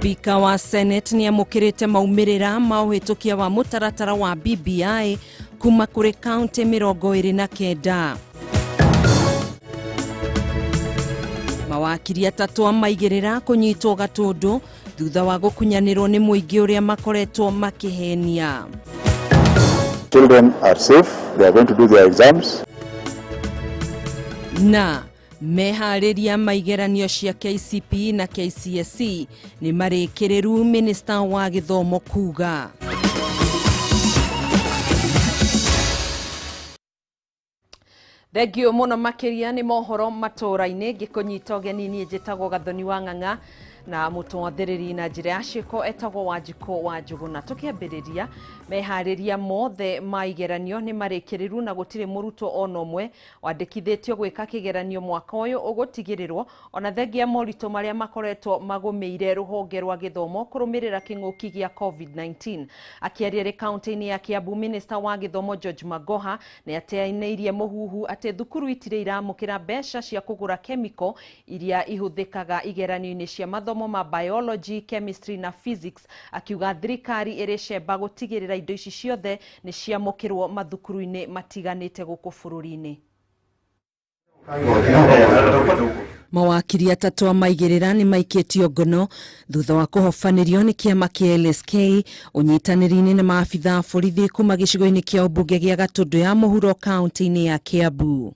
Spika wa Senate nĩ amũkĩrĩte maumĩrĩra ma ũhĩtũkia wa mũtaratara wa BBI kuma kũrĩ kaunti 29. Mawakiri atatũ a maigĩrĩra kũnyitwo Gatũndũ thutha wa gũkunyanĩrwo nĩ mũingĩ ũrĩa makoretwo makĩhenia. Children are safe, they are going to do their exams. Na meharĩria ma igeranio cia KCPE na KCSE nĩ marĩkĩrĩru, minista wa gĩthomo kuga. Thengio mũno makĩria nĩ mohoro matũũra-inĩ. Ngĩkũnyita ũgeni, niĩ njĩtagwo Gathoni wa Ng'ang'a na mũtwathĩrĩri na njĩra ya ciĩko etagwo Wanjikũ wa Njũgũna. Tũkĩambĩrĩria, meharĩria mothe ma igeranio nĩ marĩkĩrĩru na gũtirĩ mũrutwo ona ũmwe wandĩkithĩtio gwĩka kĩgeranio mwaka ũyũ ũgũtigĩrĩrwo, ona thengia moritũ marĩa makoretwo magũmĩire rũhonge rwa gĩthomo kũrũmĩrĩra kĩng'ũki gĩa COVID-19. Akĩaria rĩ kaunti-inĩ ya Kiambu, minista wa gĩthomo George Magoha nĩ ateanĩirie mũhuhu atĩ thukuru itirĩ iramũkĩra mbeca cia kũgũra kemiko iria ihũthĩkaga igeranio-inĩ cia mathomo ma biology, chemistry na physics, akiuga thirikari ĩrĩ cemba gũtigĩrĩra indo ici ciothe nĩ ciamũkĩrwo mathukuru-inĩ matiganĩte gũkũ bũrũri-inĩ. Mawakiri atatũ a maigĩrĩra nĩ maikĩtio ngono thutha wa kũhobanĩrio nĩ kĩama kĩa LSK ũnyitanĩri-inĩ na maabitha a borithi kuma gĩcigo-inĩ kĩa ũmbunge gĩa Gatũndũ ya Mũhuro kaunti-inĩ ya Kiambu.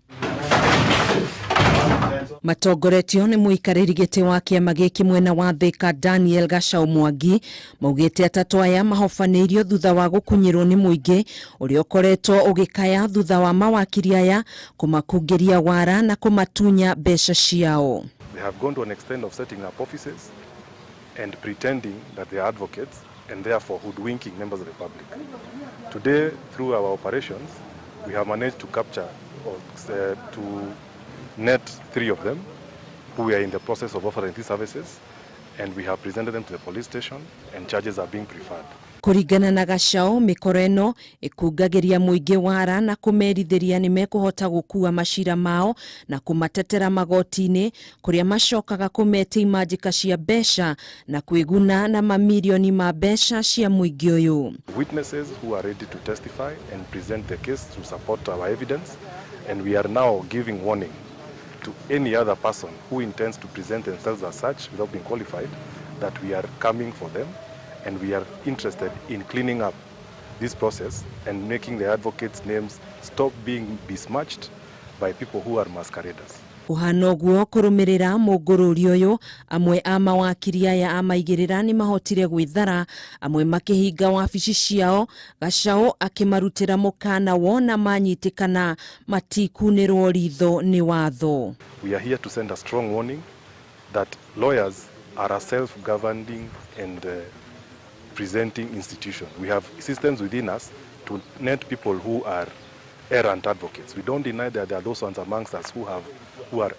Matongoretio nĩ mũikarĩri gĩtĩ wa kĩama gĩkĩ mwena wa Thika Daniel Gachau Mwangi, maugĩte atatũ aya mahobanĩirio thutha wa gũkunyĩrwo nĩ mũingĩ ũrĩa ũkoretwo ũgĩkaya thutha wa mawakiri aya kũmakungĩria wara na kũmatunya mbeca ciao. They have gone to an extent of setting up offices and pretending that they are advocates and therefore hoodwinking members of the public. Today, through our operations, we have managed to capture or to net three of them who we are in the process of offering these services, and we have presented them to the police station and charges are being preferred. Kũringana na Gachau, mĩkora ĩno ĩkungagĩria mũingĩ wara na kũmerithĩria nĩ mekũhota gũkua macira mao na kũmatetera magoti-inĩ kũrĩa macokaga kũmetia imanjĩka cia mbeca na kwĩguna na mamirioni ma mbeca cia mũingĩ ũyũ. Witnesses who are ready to testify and present the case to support our evidence, and we are now giving warning to any other person who intends to present themselves as such without being qualified that we are coming for them, and we are interested in cleaning up this process and making the advocates' names stop being besmirched by people who are masqueraders. Kũhana ũguo kũrũmĩrĩra mũngũrũri ũyũ, amwe a mawakiri aya a maigĩrĩra nĩ mahotire gwĩthara, amwe makĩhinga wabici ciao. Gachau akĩmarutĩra mũkana wona manyitĩkana matikunĩrwo ritho nĩ watho. We are here to send a strong warning that lawyers are a self-governing and presenting institution. We have systems within us to net people who are errant advocates. We don't deny that there are those ones amongst us who are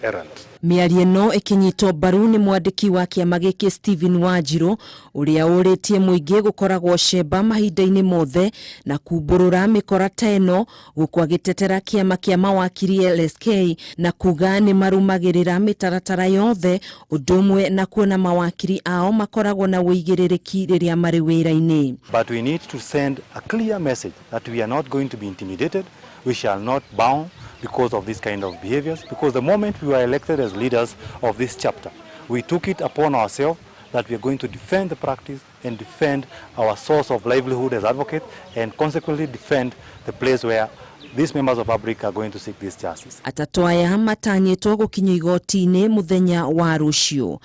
errant. Mĩario ĩno ĩkĩnyitwo mbaru nĩ mwandĩki wa kĩama gĩkĩ Stephen Wanjirũ, ũrĩa ũrĩtie mũingĩ gũkoragwo cemba mahinda-inĩ mothe na kumbũrũra mĩkora ta ĩno, gũkũ agĩtetera kĩama kĩa mawakiri LSK na kuga nĩ marũmagĩrĩra mĩtaratara yothe, ũndũ ũmwe na kuona mawakiri ao makoragwo na ũigĩrĩrĩki rĩrĩa marĩ wĩra-inĩ. But we need to send a clear message that we are not going to be intimidated, we shall not bow because of this kind of behaviors, because the moment we were elected as leaders of this chapter, we took it upon ourselves that we are going to defend the practice and defend our source of livelihood as advocates, and consequently defend the place where these members of public are going to seek this justice. Atatũ aya matanyĩtwo gũkinyio igoti-inĩ mũthenya wa rũciũ.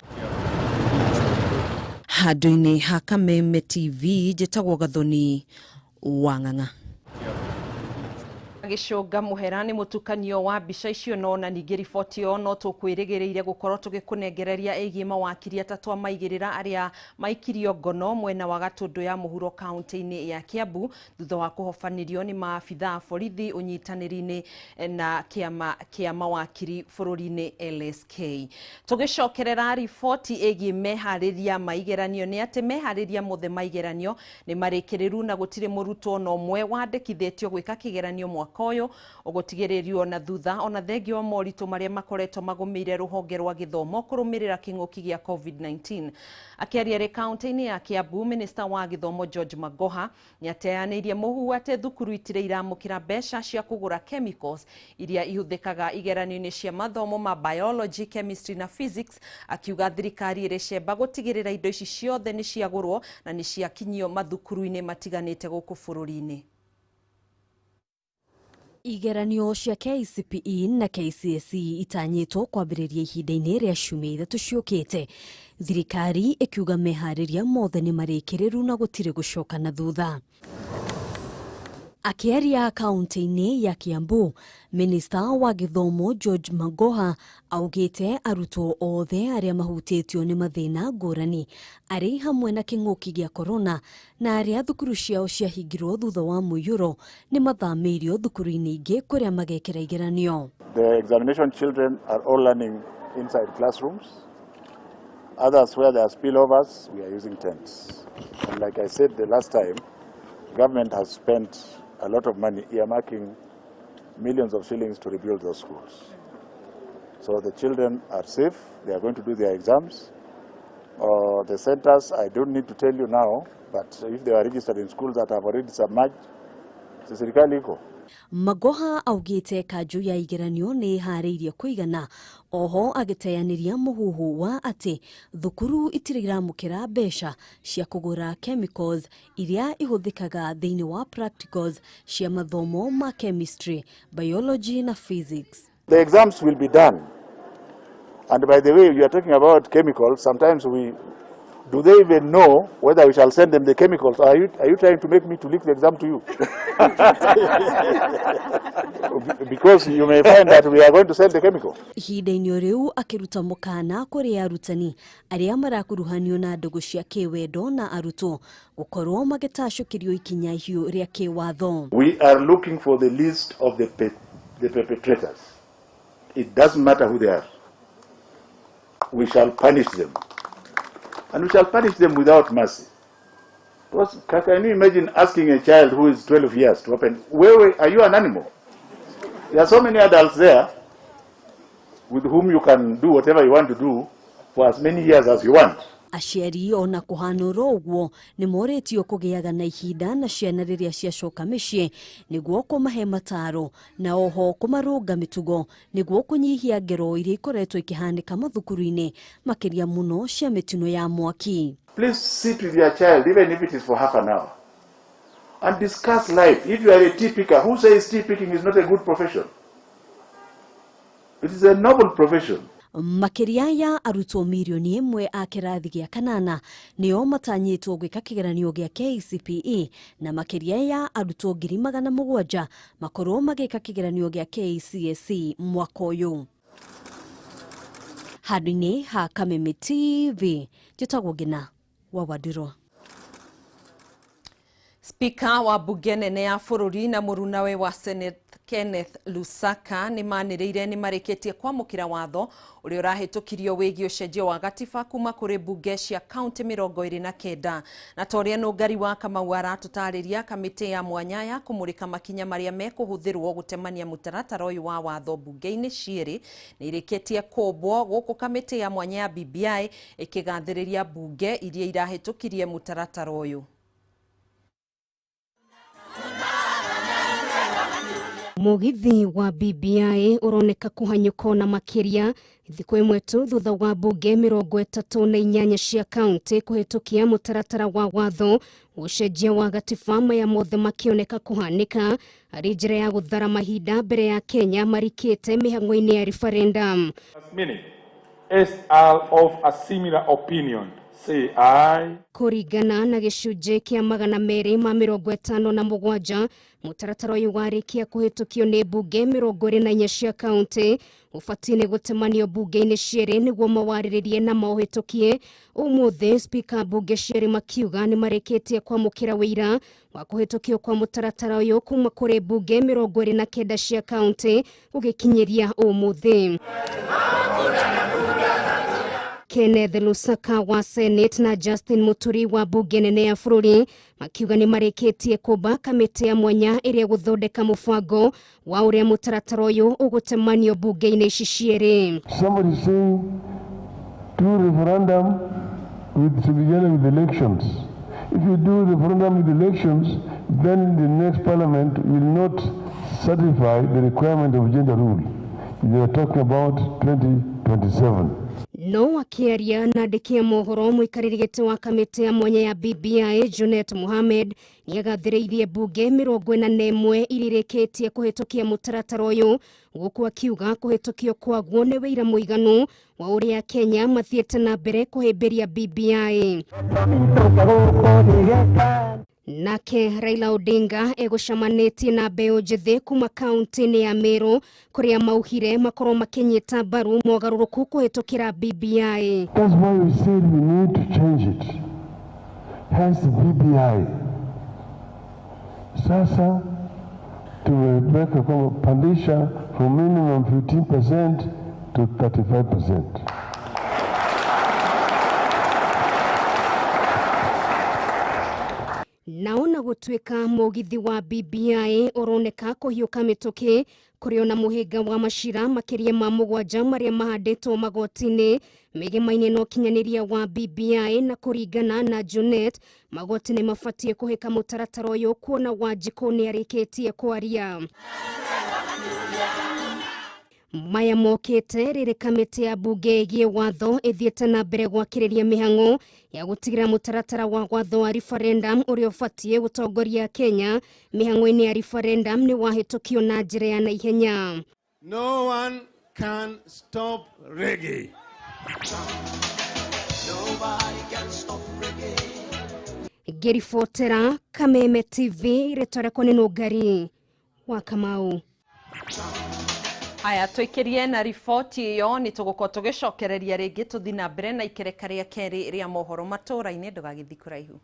Handũ-inĩ ha Kameme TV, njĩtagwo Gathoni wa Ng'ang'a. Gĩcũnga mũhera nĩ mũtukanio wa mbica icio, no na ningĩ riboti ĩyo no tũkwĩrĩgĩrĩire gũkorwo tũgĩkũnengereria ĩgiĩ mawakiri atatũ a maigĩrĩra arĩa maikirio ngono mwena wa Gatũndũ ya Mũhuro kaunti-inĩ ya Kiambu thutha wa kũhobanĩrio nĩ maabitha a borithi ũnyitanĩri-inĩ na kĩama kĩa mawakiri bũrũri-inĩ LSK. Tũgĩcokerera riboti ĩgiĩ meharĩria ma igeranio, nĩ atĩ meharĩria mothe ma igeranio nĩ marĩkĩrĩru na gũtirĩ mũrutwo ona ũmwe wandĩkithĩtio gwĩka kĩgeranio mwaka Mwaka ũyũ ũgũtigĩrĩrio na thutha ona thengia wa moritũ marĩa makoretwo magũmĩire rũhonge rwa gĩthomo kũrũmĩrĩra kĩng'ũki gĩa COVID-19. Akĩaria rĩ kaunti-inĩ ya Kiambu, minista wa gĩthomo George Magoha nĩateanĩirie mũhu atĩ thukuru itirĩ iramũkĩra mbeca cia kũgũra chemicals iria ihũthĩkaga igeranio-inĩ cia mathomo ma biology, chemistry na physics, akiuga thirikari ĩrĩ cemba gũtigĩrĩra indo ici ciothe nĩ ciagũrwo na nĩ ciakinyio mathukuru-inĩ matiganĩte gũkũ bũrũri-inĩ. Igeranio cia KCPE na KCSE itanyĩtwo kwambĩrĩria ihinda-inĩ rĩa ciumia 3 ciũkĩte. Thirikari ĩkiuga meharĩria mothe nĩ marĩkĩrĩru na gũtirĩ gũcoka na thutha. Akĩaria kaunti-inĩ ya Kiambu, minista wa gĩthomo George Magoha augĩte arutwo othe arĩa mahutĩtio nĩ mathĩna ngũrani arĩ hamwe na kĩng'ũki gĩa korona na arĩa thukuru ciao ciahingirwo thutha wa mũiyũro nĩ mathamĩirio thukuru-inĩ ingĩ kũrĩa magekĩra igeranio. The examination children are all learning inside classrooms. Others where there are spillovers, we are using tents. And like I said the last time, government has spent a lot of money earmarking millions of shillings to rebuild those schools. So the children are safe, they are going to do their exams. The centers, I don't need to tell you now, but if they are registered in schools that have already submerged, serikali iko. Magoha augĩte kanjũ ya igeranio nĩ ĩharĩirie kũigana, oho agĩteanĩria mũhuhu wa atĩ thukuru itirĩ iramũkĩra mbeca cia kũgũra chemicals iria ihũthĩkaga thĩinĩ wa practicals cia mathomo ma chemistry, biology na physics. The exams will be done. And by the way, you are talking about chemicals. Sometimes we do they even know whether we shall send them the chemicals? Are you trying to make me to leak the exam to you? Because you may find that we are going to send the chemical. Ihinda-inĩ rĩu akĩruta mũkana kũrĩ arutani arĩa marakuruhanio na ndũgũ cia kĩwendo na arutwo gũkorwo magĩtacũkĩrio ikinya ihiũ rĩa kĩwatho. We are looking for the list of the perpetrators. It doesn't matter who they are. We shall punish them. And we shall punish them without mercy. Because can you imagine asking a child who is 12 years to open, wait, are you an animal? There are so many adults there with whom you can do whatever you want to do for as many years as you want. Aciari ona kũhanũrwo ũguo nĩ morĩtio kũgĩaga na ihinda na ciana rĩrĩa ciacoka mĩciĩ nĩguo kũmahe mataro na oho kũmarũnga mĩtugo nĩguo kũnyihia ngero iria ikoretwo ikĩhanĩka mathukuru-inĩ makĩria mũno cia mĩtino ya mwaki. Please sit with your child even if it is for half an hour and discuss life. If you are a tea picker, who says tea picking is not a good profession? It is a noble profession. Makĩria ya arutwo mirioni 1 a kĩrathi gĩa kanana nĩo matanyĩtwo gwĩka kĩgeranio gĩa KCPE na makĩria ya arutwo 700,000 makorwo magĩka kĩgeranio gĩa KCSE mwaka ũyũ. Handũ-inĩ ha Kameme TV, njĩtagwo Ngina wa Wandirwa. Spika wa bunge nene ya bũrũri na mũrunawe wa Senate Kenneth Lusaka nĩ manĩrĩire nĩ marĩkĩtie kwamũkĩra watho ũrĩa ũrahĩtũkirio wĩgiĩ ũcenjio wa gatiba kuma kũrĩ bunge cia kaunti 29. Na ta ũrĩa Nũngari wa Kamau aratũtarĩria, kamĩtĩ ya mwanya ya kũmũrĩka makinya marĩa mekũhũthĩrwo gũtemania mũtaratara ũyũ wa watho bunge-inĩ cierĩ nĩ ĩrĩkĩtie kũmbwo, gũkũ kamĩtĩ ya mwanya ya BBI ĩkĩgathĩrĩria bunge iria irahĩtũkirie mũtaratara ũyũ. Mũgithi wa BBI ũroneka kũhanyũka na makĩria thikũ ĩmwe tu thutha wa bunge 38 cia kaunti kũhĩtũkia mũtaratara wa watho ũcenjia wa gatiba maya mothe makĩoneka kũhanĩka arĩ njĩra ya gũthara mahinda mbere ya Kenya marikĩte mĩhang'o-inĩ ya referendum. As are of a similar opinion. Say aye. Kũringana na gĩcunjĩ kĩa 257 mũtaratara ũyũ warĩkia kũhĩtũkio nĩ bunge 24 cia kaunti ũbatiĩ nĩ gũtemanio bunge-inĩ cierĩ nĩguo mawarĩrĩrie na maũhĩtũkie. Ũmũthĩ spika bunge cierĩ makiuga nĩ marĩkĩtie kwamũkĩra wĩira wa kũhĩtũkio kwa mũtaratara ũyũ kuma kũrĩ bunge 29 cia kaunti gũgĩkinyĩria ũmũthĩ. Kenneth Lusaka wa Senate na Justin Muturi wa bunge nene ya bũrũri makiuga nĩ marĩkĩtie kũmba kamĩtĩ ya mwanya ĩrĩa gũthondeka mũbango wa ũrĩa mũtaratara ũyũ ũgũtemanio bunge-inĩ ici cierĩ. Somebody saying do referendum with to begin with elections. If you do referendum with elections, then the next parliament will not satisfy the requirement of gender rule. They are talking about 2027. No akiaria na andĩki a mohoro mũikarĩri gĩtĩ wa kamĩtĩ ya mwanya ya BBI Junet Mohamed nĩagathĩrĩirie bunge 41 iria irĩkĩtie kũhĩtũkia mũtaratara ũyũ gũkũ akiuga kũhĩtũkio kwaguo nĩ wĩira mũiganu wa ũrĩa Kenya mathiĩte na mbere kũhĩmbĩria BBI. Nake Raila Odinga egũcamanĩtie na mbeũ njĩthĩ kuma kaunti-inĩ ya Meru kũrĩa maugire makorwo makĩnyita mbaru mogarũrũku kũhĩtũkĩra BBI. That's why we said we need to change it. Hence the BBI. Sasa tumeweka kwamba pandisha from minimum 15% to 35%. Naona gũtuĩka mũgithi wa BBI ũroneka kũhiũka mĩtũkĩ kũrĩ ona mũhĩnga wa macira makĩria ma 7 marĩa mahandĩtwo magoti-inĩ mĩgemaine na ũkinyanĩria wa BBI na kũringana na Junet magoti nĩ mabatiĩ kũhĩka mũtaratara ũyũ kuona Wanjikũ nĩarĩkĩtie kwaria. Maya mokĩte rĩrĩ kamĩtĩ ya bunge ĩgiĩ watho ĩthiĩte na mbere gwakĩrĩria mĩhang'o ya gũtigĩra mũtaratara wa watho wa referendum ũrĩa ũbatiĩ gũtongoria Kenya mĩhang'o-inĩ ya referendum nĩ wahĩtũkio na njĩra ya naihenya. No one can stop reggae. Nobody can stop reggae. Ngĩribotera Kameme TV rĩtwa rĩakwa nĩ Nũngari wa Kamau. Aya tũikĩrie na riboti ĩyo nĩ tũgũkorwo tũgĩcokereria rĩngĩ tũthiĩ na mbere na ikereka rĩa kerĩ rĩa mohoro matũra-inĩ ndũgagĩthiĩ kũraihu.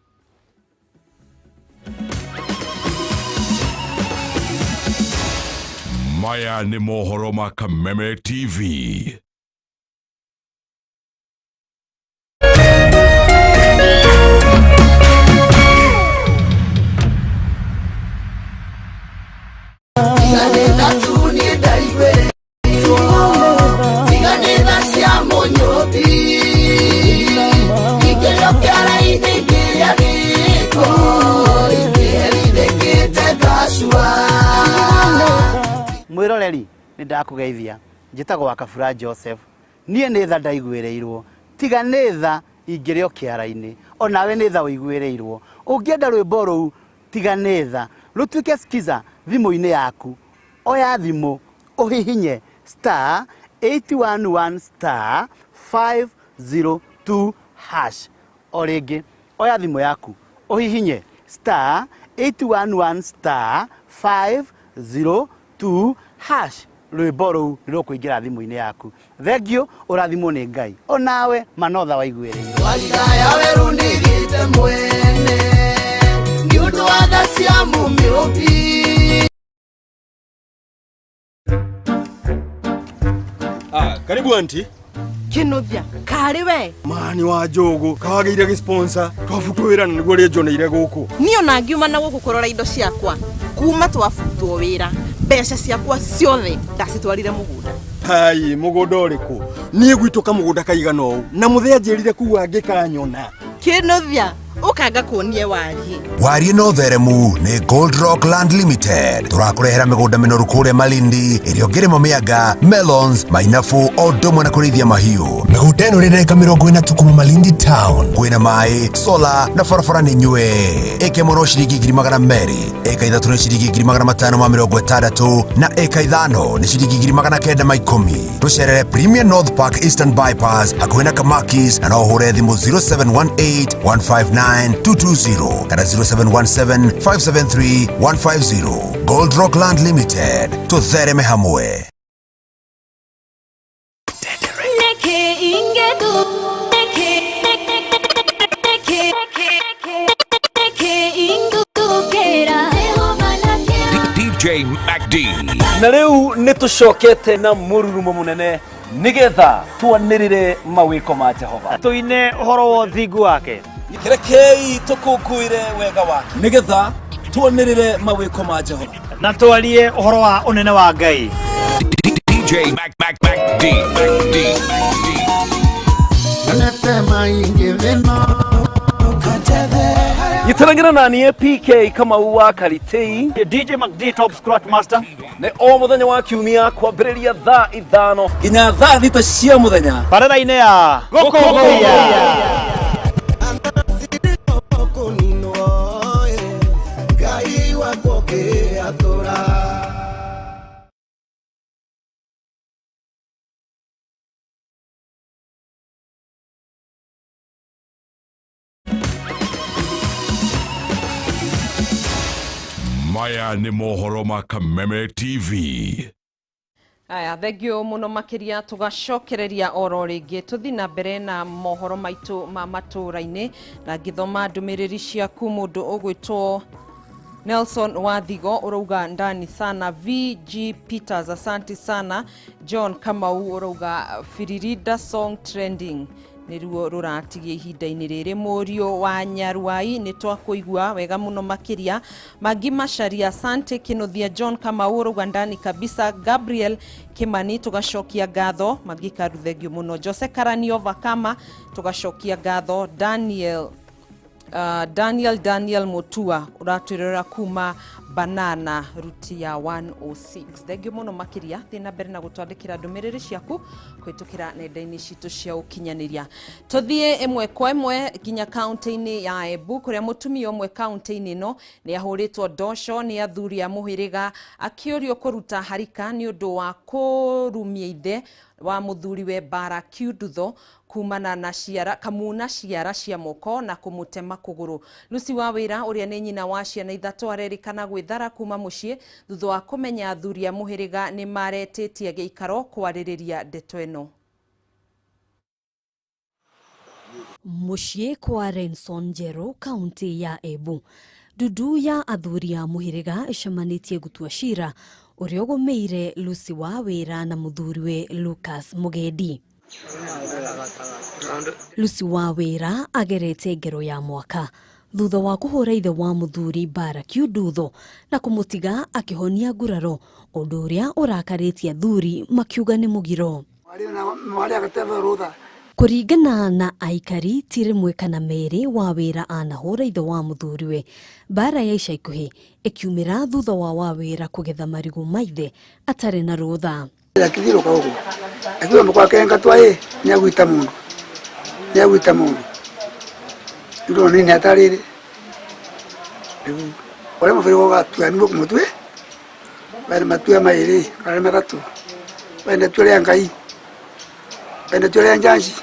Maya nĩ mohoro ma Kameme TV. Mwiroreri nĩ ndakũgeithia njĩtagwo wa Kabura Joseph niĩ nĩ tha ndaiguĩrĩirwo tiga nĩ tha ingĩrĩ o kĩara-inĩ onawe nĩ tha ũiguĩrĩirwo ũngĩenda rwĩmbo rũu tiga nĩ tha rũtuĩke skiza thimũ-inĩ yaku oya thimũ ũhihinye star 811 star 502 hash o rĩngĩ oya thimũ yaku ũhihinye star 811 star 502 hash rwĩmbo rũu nĩ rũkũingĩra thimũ-inĩ yaku. Thengiũ ũrathimwo nĩ Ngai onawe manotha waiguĩrĩirwo. Walidaya weru ndigite mwene nĩ ũndũ wa tha cia Mũmĩũmbi. Karibu anti. Kinuthia karĩ we mani wa njogu kawagĩire gĩsponsor twabutwo wĩra na nĩguo rĩnjoneire gũkũ. Niĩ ona ngiuma na gũkũ kũrora indo ciakwa kuma twabutwo wĩra mbeca ciakwa ciothe ndacitwarire mũgũnda. Hai mũgũnda ũrĩkũ? Niĩ gwitũ kamũgũnda kaigana ũũ na mũthee anjĩrire kuga angĩkanyona. Kinuthia ukanga kuonie wariĩ. Wariĩ no theremu nĩ Gold Rock Land Limited. Tũrakũrehera mĩgũnda mĩnoru kũrĩa Malindi ĩrĩa ũngĩrĩma mĩanga, melons, mainabu o ũndũ ũmwe na kũrĩithia mahiũ. Mĩgũnda ĩno ĩrĩ ndagĩka 40 tu kuma Malindi town. Kwĩna maĩ, solar na barabara nĩ nyue. Ĩka ĩmwe no ciringi 200,000, ĩka 3 nĩ ciringi 560,000 na ĩka 5 nĩ ciringi 910,000. Tũcerere Premier North Park Eastern Bypass hakuhĩ na Kamakis na no ũhũre thimũ 0718 159 220 kana 0717 573 150. Gold Rock Land Limited, tuthereme hamwe. DJ MacD. Na rĩu nĩ tũcokete na mũrurumo mũnene Nigetha twanĩrĩre mawĩko ma Jehova. Tũine ũhoro wa ũthingu wake. Rekei tũkũngũĩre wega wake. Nigetha twanĩrĩre mawĩko ma Jehova. Na twarie ũhoro wa ũnene wa Ngai. DJ Mac Mac Mac D Mac D Mac D. Gĩtaragĩra na niĩ PK Kamau wa Karitei. DJ MacD Top Scratch Master. Nĩ o mũthenya wa kiumia kwambĩrĩria thaa 5 nginya thaa 6 cia mũthenya. Barabara-inĩ ya Gũkũngũiya. Maya nĩ mohoro ma Kameme TV. Aya, thengio muno makiria tugacokereria oro ringi tuthi na mbere na mohoro maitu ma matũra-inĩ na ngithoma ndũmĩrĩri ciaku mũndũ ũgwĩtwo Nelson Wathigo ũrauga ndani sana, VG Peters asante sana, John Kamau ũrauga Firirida song trending nĩruo rũratigia ihinda-inĩ rĩrĩ. Mũriũ wa Nyaruai nĩ twakũigua wega mũno makĩria. Mangi Macharia asante. Kĩnuthia John Kamau ũrauga ndani kabisa. Gabriel Kimani tũgacokia ngatho. Mangi Karu thengio mũno. Jose Karanio Vakama tũgacokia ngatho. Daniel Daniel Mutua ũratwĩrora kuma Banana ruti ya 106 thengio mũno makĩria. Thiĩ na mbere na gũtwandĩkĩra ndũmĩrĩri ciaku kũhĩtũkĩra nenda-inĩ citũ cia ũkinyanĩria. Tũthiĩ ĩmwe kwa ĩmwe nginya kaunti-inĩ ya Embu kũrĩa mũtumia ũmwe kaunti-inĩ ĩno nĩ ahũrĩtwo ndosho nĩ athuri a mũhĩrĩga akĩũrio kũruta harika nĩ ũndũ wa kũrumia ithe wa mũthuriwe Bara Kiundutho kumana na ciara kamuna ciara cia moko na kumutema kũgũrũ. Lucy Wawira ũrĩa nĩ nyina wa ciana ithatũ arerĩkana gwĩthara kuma mũciĩ thutha wa kũmenya athuri a mũhĩrĩga nĩ maretĩtie gĩikaro kwarĩrĩria ndeto ĩno. Mũciĩ kwa Renson Njeru kaunti ya Embu, ndundu ya athuri a mũhĩrĩga ĩcemanĩtie gũtua cira ũrĩa ũgũmĩire Lucy Wawira na mũthuriwe Lucas Mugendi. Lucy Wawira agerete ngero ya mwaka thutha wa kũhũra ithe wa mũthuri Bara Kiundutho na kũmũtiga akĩhonia nguraro, ũndũ ũrĩa ũrakarĩtie athuri makiuga nĩ mũgiro. Kũringana na aikari ti rĩmwe kana merĩ Wawira anahũra ithe wa mũthuriwe. Mbara ya ica ikuhĩ ĩkiumĩra thutha wa Wawira kũgetha marigũ ma ithe atarĩ na rũtha. Akithiruka uguo akiuga mũkwa twaĩ nĩagwita mũndũ nĩagwita mũndũ ndona nĩ atarĩrĩ rĩu ũrĩa mũbĩrĩ ũgatua nĩ mũtue bari matua maĩrĩ kana matatũ bari tua rĩa Ngai bari tua rĩa njanji.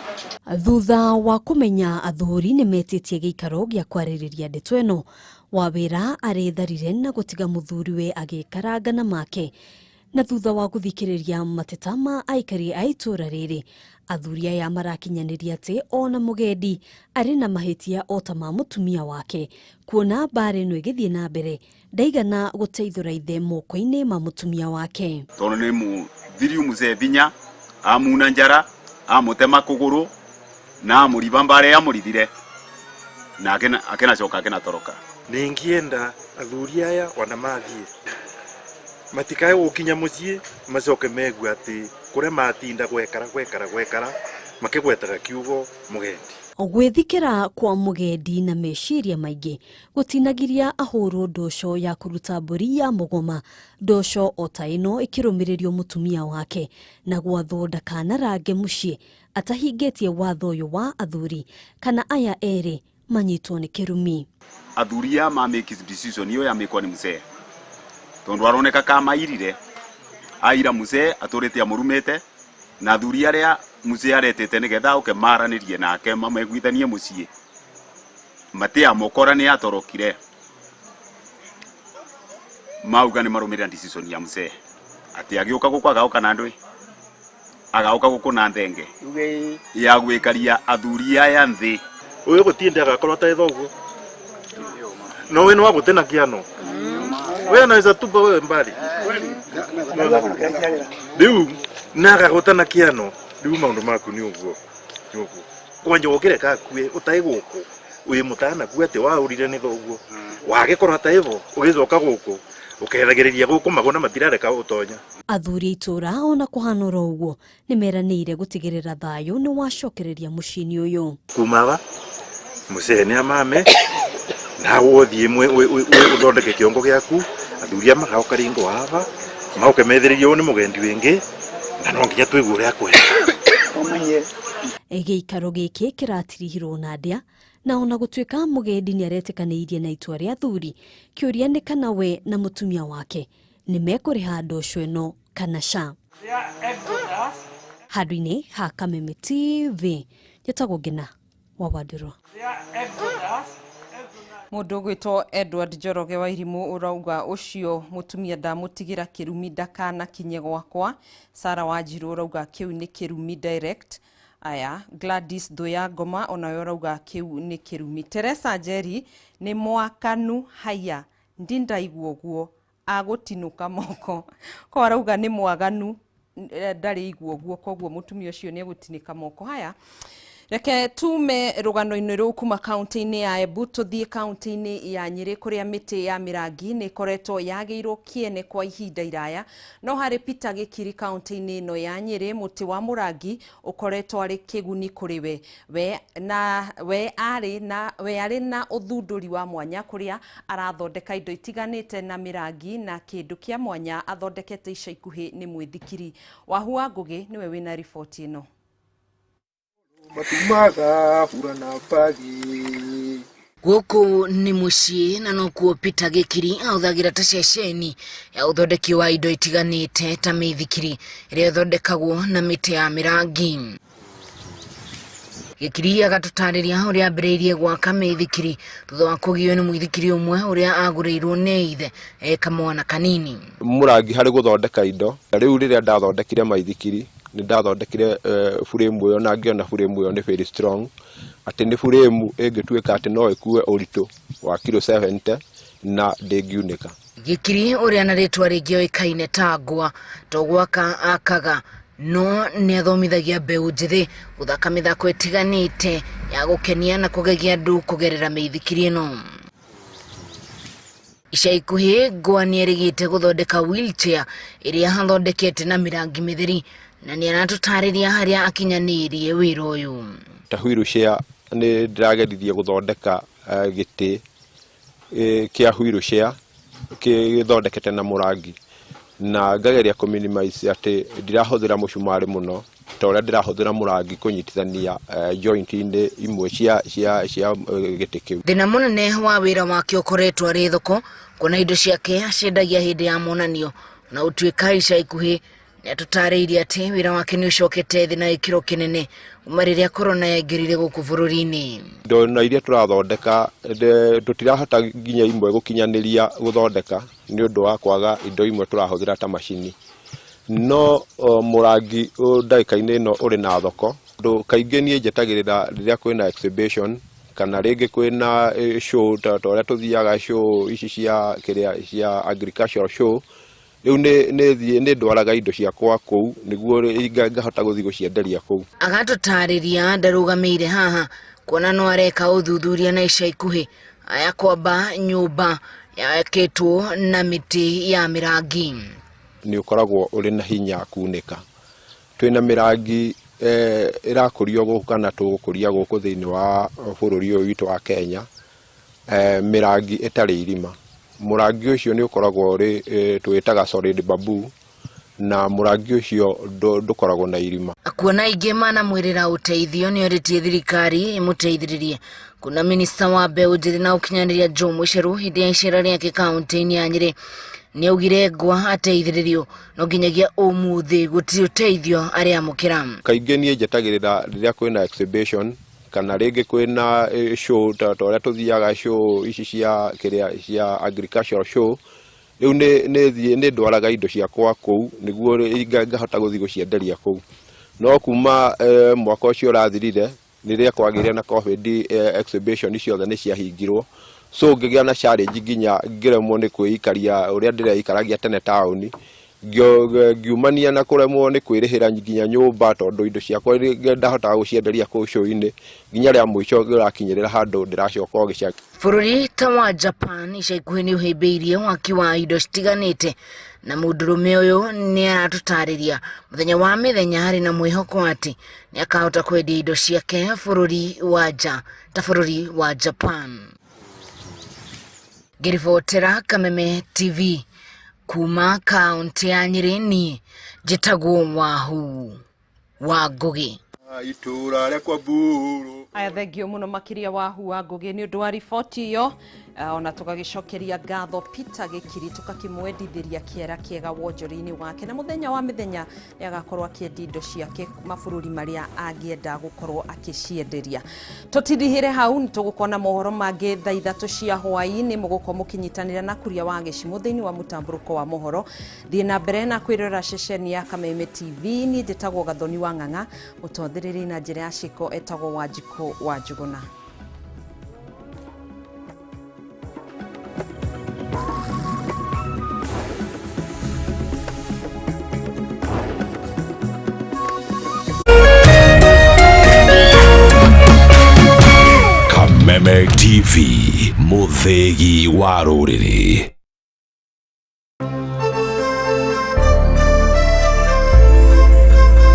Thutha wa kũmenya athuri nĩ metĩtie gĩikaro gĩa kwarĩrĩria ndeto ĩno, Wawira arĩtharire na gũtiga mũthuriwe agĩkaranga na make. Na thutha wa gũthikĩrĩria mateta ma aikari a itũra rĩrĩ, athuri aya marakinyanĩria atĩ ona Mugendi arĩ na mahĩtia o ta ma mũtumia wake, kuona mbara ĩno ĩgĩthiĩ na mbere ndaigana gũteithũra ithe moko-inĩ ma mũtumia wake. Tondũ nĩ mũthiri mũzee binya amuna njara amũtema kũgũrũ na amũriba mbara yamũrithire na akenacoka akenatoroka. Ningienda athuri aya ona mathiĩ matikae gũkinya mũciĩ macoke megue atĩ kũrĩa matinda gwekara gwekara gwekara makĩgwetaga kiugo Mugendi. Gwĩthikĩra kwa Mugendi na meciria maingĩ gũtinagiria ahũrwo ndosho ya kũruta mbũri ya mũgoma, ndosho o ta ĩno ĩkĩrũmĩrĩrio mũtumia wake na gwathwo ndakanarange mũciĩ atahingĩtie watho ũyũ wa athuri kana aya erĩ manyitwo nĩ kĩrumi. Athuri aya ma make decision iyo yamĩkwa nĩ mũcee tondu aroneka kamairire aira mũcee atũrĩte amũrumĩte na athuri arĩa mũcee aretete nĩgetha oke maranĩrie nake mameguithanie mũciĩ matiamũkora nĩ atorokire mauga nĩ marũmĩrĩra decision ya mũcee atĩ agĩũka gũkũ agaũka na ndũĩ agaũka gũkũ na thenge ya gwĩkaria athuri aya nthĩ. Ũyũ gũtinda agakorwo atarĩ thoguo no we no wagũte na kĩano we anaweza tupa wewe mbali. Riu Na agagũta na kĩano rĩu maũndũ maku nĩ ũguo nĩ ũguo kwanja ũkĩreka akue ũtarĩ gũkũ wĩ mũtanaku atĩ waũrire nĩ thoguo wagĩkorwo ta ĩvo ũgĩcoka gũkũ ũkethagĩrĩria gũkũ magũna matirareka ũtonya. Athuri a itũra ona kũhana oro ũguo nĩ meranĩire gũtigĩrĩra thayũ nĩ wacokereria mũciĩ-inĩ ũyũ. Kumaga mũcee nĩ amame nawe ũthiĩ ũthondeke kĩongo gĩaku athuri a magaũka ringo aba maũke methĩrĩrie ũyũ nĩ mũgendi wĩngĩ na no nginya tũigue ũrĩa akwenda. Gĩikaro gĩkĩ kĩratirihirwo na ndĩa na ona gũtuĩka mũgendi nĩ aretĩkanĩirie na itua rĩa athuri, kĩũria nĩ kana we na mũtumia wake nĩ mekũrĩha ndoco ĩno kana ca. Handũ-inĩ ha Kameme TV njĩtagwo Ngina wa Wandirũ. Mundu gwitwo Edward Njoroge wa Irimu urauga ucio mutumia ndamutigira kirumi ndakana kinye gwakwa. Sara Wanjiru urauga kiu ni kirumi direct. Aya Gladys Thuya Ngoma onayo urauga kiu ni kirumi. Teresa Njeri ni mwakanu haya ndindaigua uguo agutinuka moko ko arauga ni mwaganu ndari igua uguo koguo mutumia ucio ni egutinika moko. Haya reke tume rugano-inĩ rũu kuma kaunti-inĩ ya Embu tũthiĩ kaunti-inĩ ya Nyĩrĩ kũrĩa mĩtĩ ya mĩrangi nĩ ĩkoretwo yagĩirwo kĩene kwa ihinda iraya. No harĩ Peter Gĩkiri kaunti-inĩ ĩno ya Nyĩrĩ mũtĩ wa mũrangi ũkoretwo arĩ kĩguni kũrĩ we. We arĩ na ũthundũri wa mwanya kũrĩa arathondeka indo itiganĩte na mĩrangi na kĩndũ kĩa mwanya athondekete ica ikuhĩ nĩ mwĩthikiri. Wahua Ngũgĩ nĩwe wĩna riboti ĩno. Matumaga hura na bagi. Gũkũ nĩ mũciĩ na nokuo Peter Gĩkiri ahũthagĩra ta ceceni ya ũthondeki wa indo itiganĩte ta mĩithikiri ĩrĩa ĩthondekagwo na mĩtĩ ya mĩrangi. Gĩkiri agatũtarĩria ũrĩa ambĩrĩirie gwaka mĩithikiri thutha wa kũgio nĩ mũithikiri ũmwe ũrĩa agũrĩirwo nĩ ithe e kamwana kanini. Mũrangi harĩ gũthondeka indo rĩu rĩrĩa ndathondekire maithikiri nĩ ndathondekire frame ĩyo na ngĩona frame ĩyo nĩ very strong atĩ nĩ frame ĩngĩtuĩka atĩ no ĩkue ũritũ wa kilo 70 na ndĩngiunĩka. Gĩkiri ũrĩa na rĩtwa rĩngĩ oĩkaine ta Ngwa to gwaka akaga no nĩ athomithagia mbeũ njĩthĩ gũthaka mĩthako ĩtiganĩte ya gũkenia na kũgegia andũ kũgerera mĩithikiri ĩno. Ica ikuhĩ Ngwa nĩ erĩgĩte gũthondeka wheelchair ĩrĩa athondekete na mĩrangi mĩtheri na nĩ aratũtarĩria harĩa akinyanĩirie wĩra ũyũ. Ta wheelchair nĩ ndĩrageririe gũthondeka gĩtĩ kĩa wheelchair gĩthondekete na mũrangi na ngageria kũ minimize atĩ ndirahũthĩra mũcumarĩ mũno ta ũrĩa ndĩrahũthĩra mũrangi kũnyitithania joint-inĩ imwe cia gĩtĩ kĩu. Thĩna mũnene wa wĩra wake ũkoretwo arĩ thoko kuona indo ciake aciendagia hĩndĩ ya monanio na ũtuĩka ica ikuhĩ nĩatũtarĩirie atĩ wĩra wake nĩ ũcokete thĩ na gĩkĩro kĩnene kuma rĩrĩa korona yaingĩrire gũkũ bũrũri-inĩ. Indo na iria tũrathondeka tũtirahota nginya imwe gũkinyanĩria gũthondeka nĩ ũndũ wa kwaga indo imwe tũrahũthĩra ta macini no mũrangi ndagĩka-inĩ ĩno ũrĩ na thoko. Kaingĩ niĩ njetagĩrĩra rĩrĩa kwĩna exhibition kana rĩngĩ kwĩna show ta ũrĩa tũthiaga show ici cia kĩrĩa cia agricultural show rĩu nĩ ndwaraga indo ciakwa kũu nĩguo ngahota gũthiĩ gũcienderia kũu. Agatũtarĩria ndarũgamĩire haha kuona no areka ũthuthuria na ica ikuhĩ aya kwamba nyũmba yakĩtwo na mĩtĩ ya mĩrangi. Nĩ ũkoragwo ũrĩ na hinya kunĩka. Twĩna mĩrangi ĩrakũrio gũkũ kana tũgũkũria gũkũ thĩinĩ wa bũrũri ũyũ witũ wa Kenya mĩrangi ĩtarĩ irima. Mũrangi ũcio nĩ ũkoragwo ũrĩ twĩtaga solid bamboo na mũrangi ũcio ndũkoragwo na irima. Kuona aingĩ manamwĩrĩra ũteithio nĩ orĩtie thirikari ĩmũteithĩrĩrie. Kuna minista wa mbeũ njĩthĩ na ũkinyanĩria Joe Mucheru hĩndĩ ya icera rĩake kaunti-inĩ ya Nyĩrĩ nĩ augire Ngwa ateithĩrĩrio no nginyagia ũmũthĩ gũtirĩ ũteithio arĩamũkĩra. Kaingĩ niĩ njetagĩrĩra rĩrĩa kwĩna exhibition kana rĩngĩ kwĩna show ta ũrĩa tũthiaga show ici cia kĩrĩa cia agricultural show rĩu nĩ ndwaraga indo ciakwa kũu nĩguo ngahota gũthiĩ gũcienderia kũu. No kuma mwaka ũcio ũrathirire rĩrĩa kwagĩire na COVID exhibition ciothe nĩ ciahingirwo so ngĩgĩa na challenge nginya ngĩremwo nĩ kwĩikaria ũrĩa ndĩreikaragia tene taũni Ngiumania na kũremwo nĩ kwĩrĩhĩra nginya nyũmba tondũ indo ciakwa ndahotaga gũcienderia kũu cũinĩ nginya rĩa mũico ngĩrakinyĩrĩra handũ ndĩracoka o gĩcagi. Bũrũri ta wa Japan ica ikuhĩ nĩ ũhĩmbĩirie waki wa indo citiganĩte na mũndũrũme ũyũ nĩ aratũtarĩria mũthenya wa mĩthenya arĩ na mwĩhoko atĩ nĩ akahota kwendia indo ciake bũrũri wa nja ta bũrũri wa Japan. Ngĩribotera Kameme TV kuma kaunti ya Nyĩrĩ, niĩ njĩtagwo Wahu wa Ngũgĩ. Itũra rĩakwa mburu. Aya, thengio muno makiria Wahu wa Ngugi ni undu wa riboti iyo. Ona tugagicokeria ngatho Peter Gikiri, tukakimwendithiria kiera kiega wonjori-inĩ wake, na muthenya wa mithenya ni agakorwo akiendia indo ciake mabũrũri maria angienda gukorwo akicienderia. Tutithihire hau, ni tugukorwo na mohoro mangi thaa 3 cia hwaĩ-inĩ, mugukorwo mukinyitanira na Kuria wa Gĩcimũ thĩinĩ wa mũtambũrũko wa mohoro. Thiĩ na mbere na kwĩrorera ceceni ya Kameme TV. Niĩ njĩtagwo Gathoni wa Ng'ang'a, mũtwathĩrĩri na njĩra ya ciĩko etagwo Wanjikũ wa Njũgũna. Kameme TV, mũthĩgi wa rũrĩrĩ.